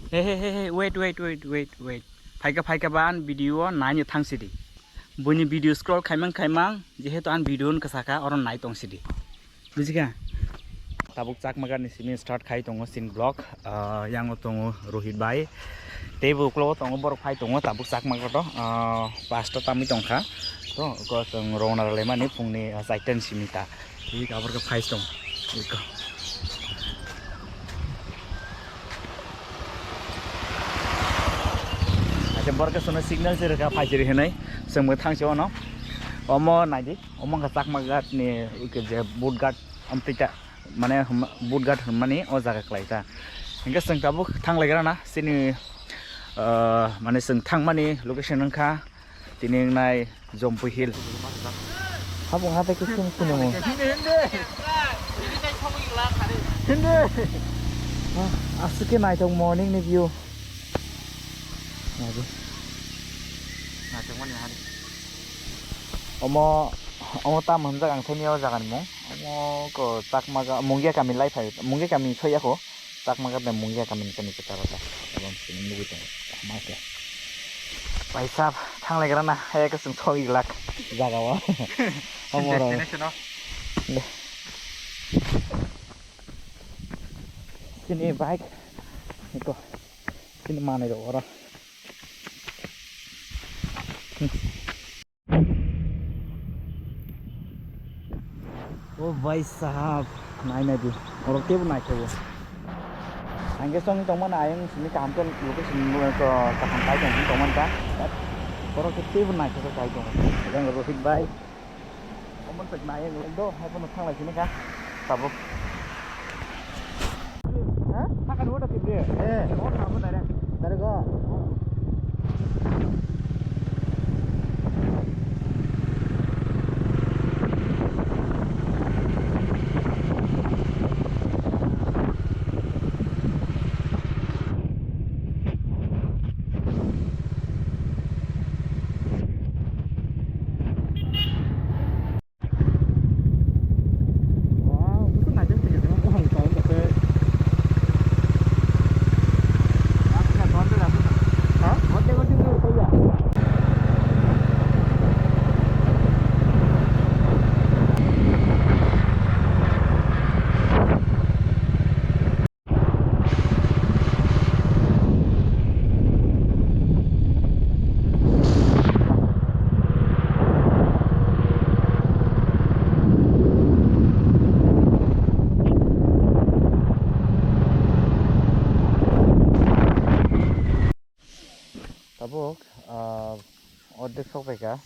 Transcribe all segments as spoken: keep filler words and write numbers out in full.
He he he he, wait wait wait wait wait. Phaika phaika ba an video o naini thang sidi. Buini video scroll khaimang khaimang, jehetu an video no kasaka oro nai tong sidi. Bujikha? Tabuk Chakma Ghat ni simi start khai tongo sin vlog. Ah, yango tongo Rohit bai. Tei bo uklogo tongo borok phai tongo tabuk Chakma Ghat o. Ah, pasta tamwi tongkha. To, ko chwng rwna rwlaimani phungni, ah, chaita ni simi ta. Iko abor khe phai tong. Iko. Acha borok khe sono signal se rwkha phai siri hinwi. Chwng bo thang se ono. Omo naidi. Omo wngkha Chakma Ghat ni, iko je Boot Ghat, amtwi ta, mane hwnma-, Boot Ghat hwnmani o jaga kwlai ta. Hinkhe chwng tabuk thang lai gra na chini, ah, mane chwng thangmani location wngkha tini wngnai Jompui Hill. Habung ha tei khe chwng phunukgo. Hindi, hindi. Ah, aswk khe naithok morning ni view. Naidi. Naithokmani hari. Omo, omo tamo hwnjak ang thani o jaga ni mung. Omo ko Chakma ga, Mungia kami lai phai, Mungia kami soi ya ko. Chakma ga Mungia kami ni kami kwcharo ta. Abang sini nugui tongo. Ma khe. Paisa thanglai gra na, he ka sung thok iglak jaga o. Omo ro. Destination o. De. Sini bike. Iko. Sini manai ro oro. O bhai sahab, nai nai di. Oro tebo naithogo. Ang khe song tongmani ayang sini kaham khe location no to kaham kai tong tongmani ta. Oro khe tebo naithogo kai tong. Jang Rohit bhai. Omo tak nai ang do, hai pono thanglai sini ka. Tabuk. Ha? Makan udah tidur. Eh, oh, kamu dari? Dari gua. Tabuk, ah, ordek sok bai ka,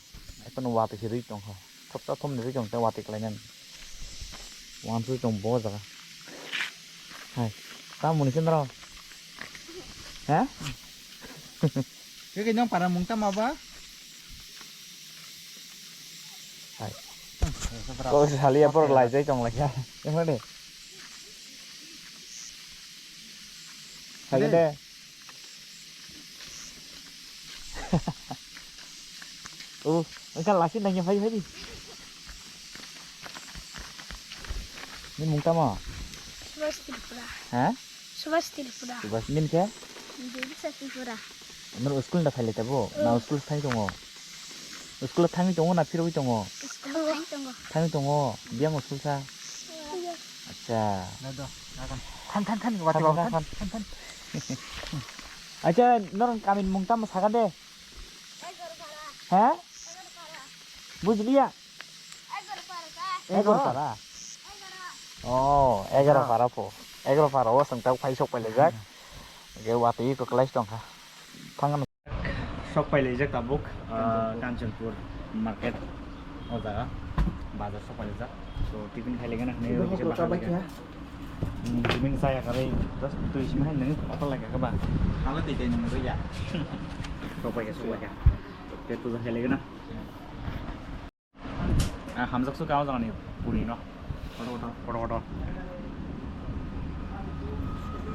ekhon watwi se rwi tongkha. Thopsa thopni rwi tong tei watwi khlainani. Wansugwi tong bo jaga. Hai, tamoni se norok? He? Khe khe nang para mung tama ba? Hai. Kok se saliya borok laijai tong lai kha. Yang mana? Hai de. Oh, engkau lasi nanya phai phai di. Nini mung tamo? Subhash Tripura. Ha? Subhash Tripura. Subhash, nini khe? Devi Tripura. Nor school da phai lai tabo? Na school thang tongo? School thangwi tongo na phirogwi tongo? School thang tongo. Thangwi tongo. Biyang school sa? Iya. Acha. Than, than, than, wati babu, than, than, than. Acha, norok kamin mung tamo saka de? He? Bujliya? Egarpara. Oh, Egarpara po. Egarpara o sengtak phai sok pailajak. Ge watwi ko class tongkha. Thang Sok pailaijak tabuk, ah, Kanchanpur market o jaga, bazar sok pailaijak. So, tiffin khai laigana hinwi rw kisa bahar laga. Hmm, tiffin saya kare, just twi sima hai nang hotel laga kaba. Hala twi twi nang rw ya. Sok paika, sok paika. Pet puja khai laigana. Ah, hamjak su kao jani puri no. Kotor kotor. Kotor kotor.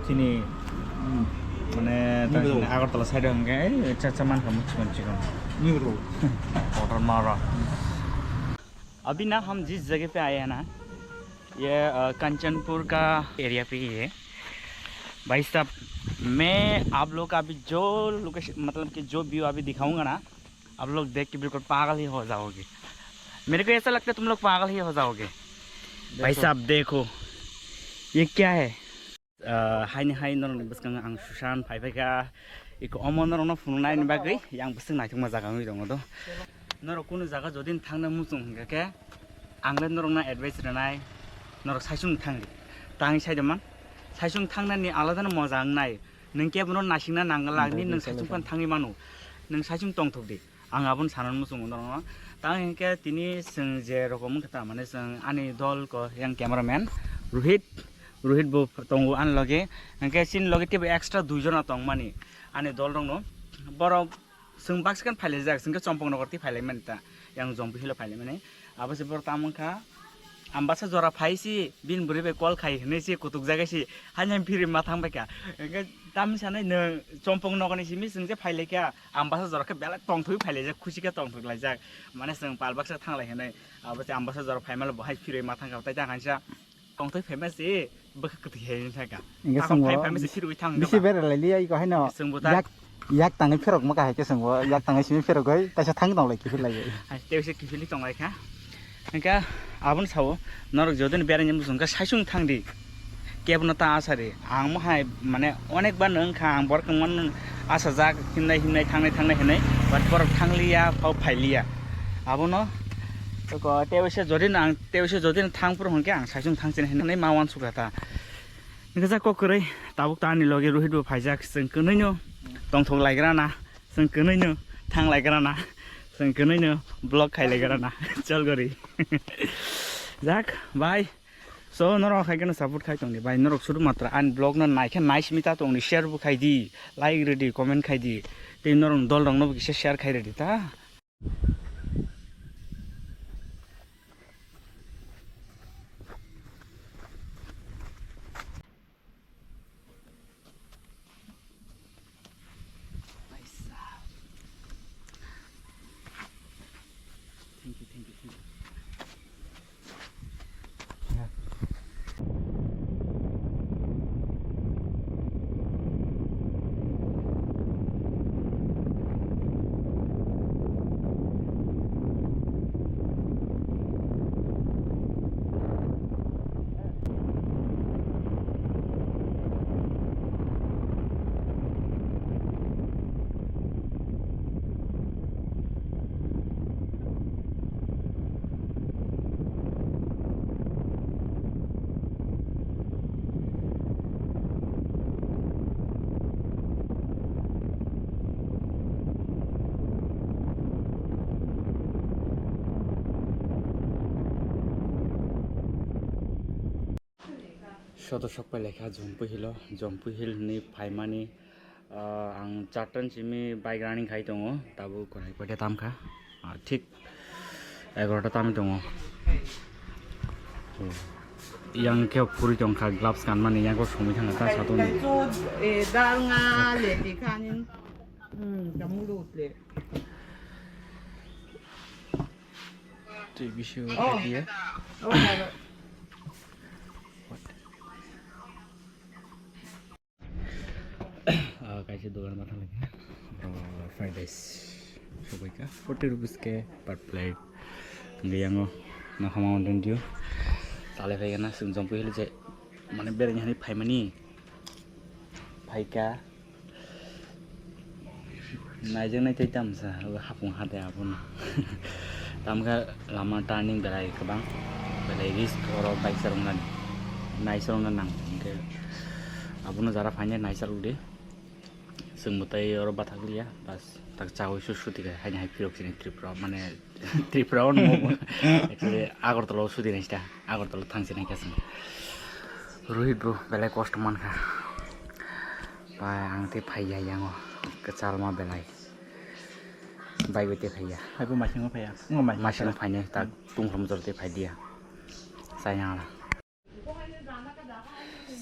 Chini, hmm, mane, ni ta bro. Agartala side hwnkhe, eh, cha cha mankha muchikon chikon. Ni bro. Kotor mara. अभी ना हम जिस जगह पे आए हैं ना, ये, अ, कंचनपुर का एरिया पे ही है। भाई साहब, मैं आप लोग का अभी जो लोकेशन, मतलब कि जो व्यू अभी दिखाऊंगा ना, आप लोग देख के बिल्कुल पागल ही हो जाओगे। मेरे को ऐसा लगता है तुम लोग पागल ही हो जाओगे। भाई साहब देखो, ये क्या है? Haini hai norokni bwskango ang Susan phai phaikha. Iko omo norokno phunuknaini bagwi yang bwswk naithokma jaga wngwi tongo do. Norok kunu jaga jodi thangna muchung hwnkha khe, ang le norokno advice rwnai, norok saichung thangdi. Tangwi saido man, saichung thangnani aladano moja wngnai. Nwng kebono naisingna nangla, nwng saichung phano thangwi mano. Nwng saichung tongthokdi. Ang abono sanani muchungo norokno. Tang hinkhe tini chwng je rokom wngkha ta, mane chwng ani dol ko yang cameraman Rohit, Rohit bo tongo ani loge. Hinkhe chini loge teibo extra dui jona tongmani ani dol rokno. Borok chwng baksa khe phailaijak, chwng khe Chompong Nogor tei phailaimani ta, yang Jompuihilo phailaimani. Abo se borok tamo wngkha. Ambasa jora phai si, bini bwrwi bai call khai hinwi si kutuk jaga si, haino phirwi ma thang bai kha. Hinkhe tamni sanai nwng Chompong Nogorni simi chwng je phai lai kha, Ambasa jora khe belai tongthogwi phai laijak, khusi khe tongthok laijak. Mane chwng pal baksa thang lai hinwi, abo se Ambasa jora phai malo bo hai phirwi ma thang kha, tai ta hansa tongthogwi phai ma si. Bwkha kwtwi hai wng thangkha. Hinkhe chwngbo phai phai misi phirwi thang bisi kha. Bisi berai lai liya iko haino. Chwngbo ta yak, yak tangwi phirok ma kahai khe chwngbo yak tangwi simi phirogwi taisa thang tong lai kiphil lai. Hai, tei se kiphilwi tong lai kha. Hinkhe abono sao, norok jodini berai ni muchung khe saichung thangdi. Kebono ta asari. Ang mo hai mane onek bar no wngkha, ang borok wngmano asajak himnai himnai thangnai thangnai hinwi, but borok thangliya, phao phailiya. Abono tei se jodino ang Tei se jodi thang phuru hwnkhe ang saichung thang chini hinwi ma uansukha ta. Hwnkhe jak kok kwrwi tabuk ta ani logi Rohit bo phaijak, chwng kwnwi no tongthok laigra na, chwng kwnwi no thang laigra na, chwng kwnwi no vlog khai laigra na. Chol gori. Jak bhai. So norok hai kheno support khai tongdi bhai, norok suru matra ani vlog no naikhe naisimi ta tongdi, share bo khai di, like rwdi, comment khai di. Tei norok dol rok no bo kisa share khai rwdi ta. Thank you, thank you, thank you. Soto sok pai laikha Jompuihilo, Jompuihil hinwi phaimani, ah, ang charta ni simi bike running khai tongo, tabuk kwrai koita tamkha, ah, thik egarota tamwi tongo. Yang khe phuri tongkha, gloves kanmani, yang khe songwi thangkha ta satoni. Twi bisingo khaikhe. Ah, kaisa dogan ma thang lai kha. Ah, fried rice. Sobai kha. Forty rupees khe per plate. Hingke yango nakhama on radio. Talai phai khe na sung jompo hili je. Mane bereng hani phaimani. Phaikha. Naijak nai tei tamsa, o hapung hade abono. Tamkha lama turning belai kwbang. Belai risk oro bike charwknani. Naichomna nang. Hingke abono jara phainai naichar udi. Chwng bo tei oro bathak liya. Bas, tak chawi su suti khe haini hai phirok sini Tripura, mane Tripura o nung. Actually, Agartala o sudi nai sita. Agartala thang sini khe chwng. Rohit bo belai kosto mankha. Bai ang tei phaiya yango. Kwchal ma belai. Bai bai tei phaiya. Hai bo masing phaiya. Ngo masing. Masing phainai tak tungkhrum jor tei phaidiya. Sayang ala.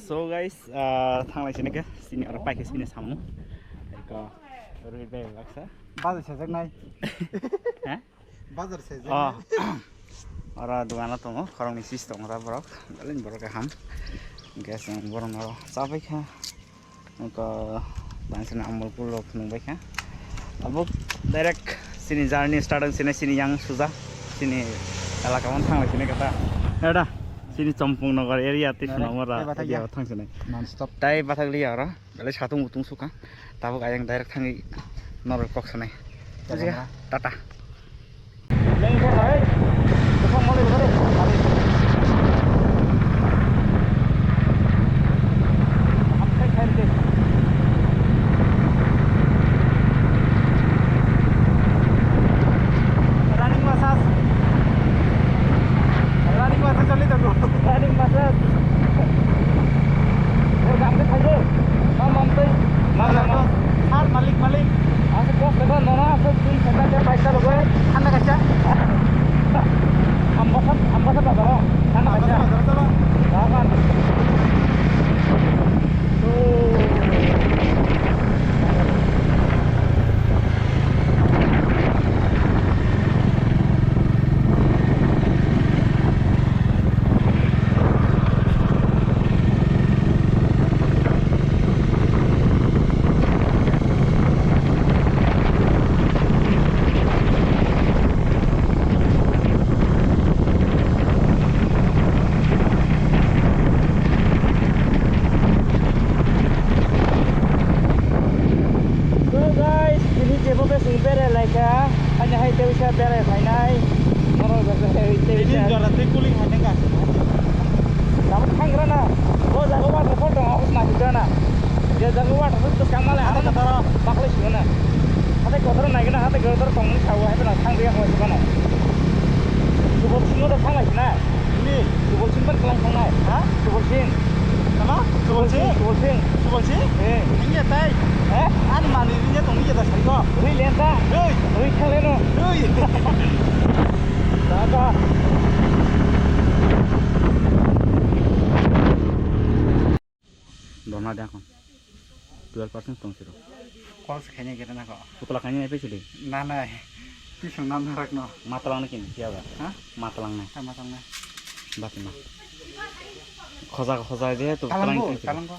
So guys, ah, thanglai sini khe, sini oro paikhe sini samung. Eko Rohit bhai baksa. Bazar sajak nai. Ha? Bazar sajak. Oh. Nai. Oro dogano tongo, khoroknwi sis tongo oro borok. Belai borok kaham. Hingke chwng borokno chabai kha. Oko bansini Ambalpur rok nungbai kha. Abo direct sini journey start ang sini, sini yang suja. Sini elaka man thang lai sini kata. Eda sini Chompong Nagar area ti Nare, sunamara tei bathak area ya. Thang sini. Non stop. Tai bathak liya ora. Belai satung butung sukha. Tabuk ayang direct thangwi norok kok sanai. Tata. Tata. Running massage. Running massage choli tongo. Running massage. O gambe thangbo. Ma mamtwi. Ma mamtwi. Sir, malik, malik. Aswk kok kok nono aswk twi saka khe paisa rwgwi. Thanda kaisa. Ambasa, ambasa bazaro. Thanda kaisa. Ambasa bazaro cholo. Bagan. So guys, tini jebo be sung bere laika, ani hai tebisa bere phainai, norok jora tei kuling hai nengka. Tabuk thangrana, o jaga waterfall tong, abos nahikana. Je jaga waterfall to kangmale, hata kotoro baklai singana. Hata kotoro naikana, hata kotoro tongmani sawa, hai bana thangriya hoi sibana. Subol singo da thanglai sina. Ini. Subol sing ban kelang thangnai. Ha? Subol sing. Sama? Subol sing. Subol sing. Subol sing? Eh. Ini ya tai. Eh? Ani mani ini ya tong ini ya da sari ko. Rui lenta. Rui. Rui khaleno. Rui. Daga. Dona de akon. Twelve percent tong siro. Call se khaina gere na ko. Putla khaina epe sidi. Na na. Pisong nam na rak no. Matlang na kin siya ba. Ha? Matlang na. Ha, matlang na. Bati ma. Khoja khoja je to. Kalang ko, kalang ko.